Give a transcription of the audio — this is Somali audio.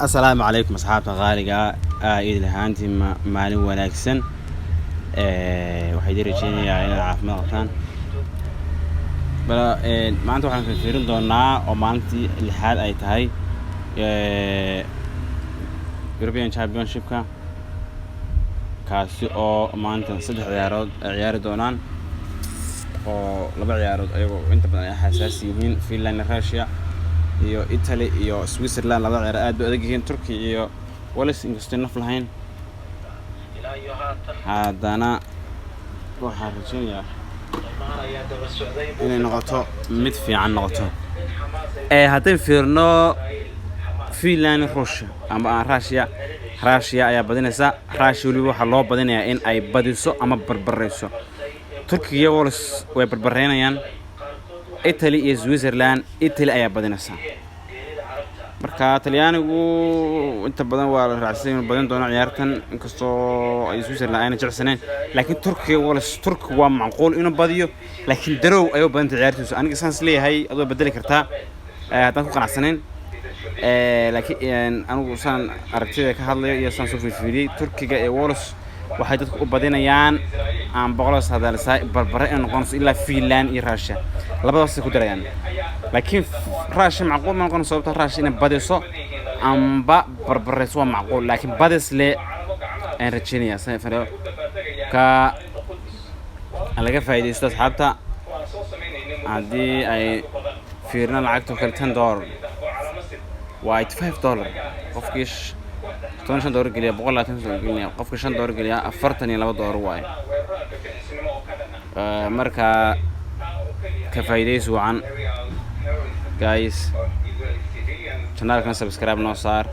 Asalaamu calaykum, asxaabta qaaliga ah. Idil ahaantiin maalin wanaagsan. Waxaa idin rajeynayaa inaad caafimaad qabtaan. Bal maanta waxaan fiirin doonaa, oo maalintii lixaad ay tahay, European Championshipka, kaasi oo maanta saddex ciyaarood ay ciyaari doonaan, oo laba ciyaarood ayagoo inta badan ay xasaasi yihiin, Finland iyo Russia iyo Italy iyo Switzerland. Labada ciyaar aad bay adag yihiin. Turkey iyo Wales, inkastoo naf lahayn, haddana waxaan rajeynayaa inay noqoto mid fiican noqoto. Haddaynu fiirno Finland, Russia ama Russia, Russia ayaa badinaysa. Russia weliba waxaa loo badinayaa in ay badiso ama barbareyso. Turkiga iyo Wales way barbareynayaan. Italy iyo Switzerland, Italy ayaa badinaysa. Marka Talyaanigu inta badan waa la raacsan inuu badin doono ciyaartan, inkastoo ay Switzerland ayna jecsaneyn. Laakiin Turkiga, Wales, Turkiga waa macquul inuu badiyo, laakiin draw ayay u badantay ciyaartiisu. Aniga saas leeyahay, adoo bedeli kartaa haddaan ku qanacsanayn. Laakiin anigu saan aragtida ka hadlayo iyo saan soo fiirfiiriyey, Turkiga iyo Wales waxay dadku u badinayaan aan boqolos hadalsaa barbare inay noqonayso ilaa Finland iyo Russia labadaasay ku darayaan. Laakiin Russia macquul ma noqon, sababta Russia inay badiso amba barbareyso waa macquul, laakiin badis le ayaan rajeynayaa. Sa fadhiyo ka laga faa'iidaysto, asxaabta. Haddii ay fiirno lacagta oo kale, $10 waa $85. Qofkii $15 geliya, 120 soo gelinaya. Qofkii $5 geliya, $42 waaye. Marka ka faa'iidaysi wacan, guys. Channelkan subscribe noo saar.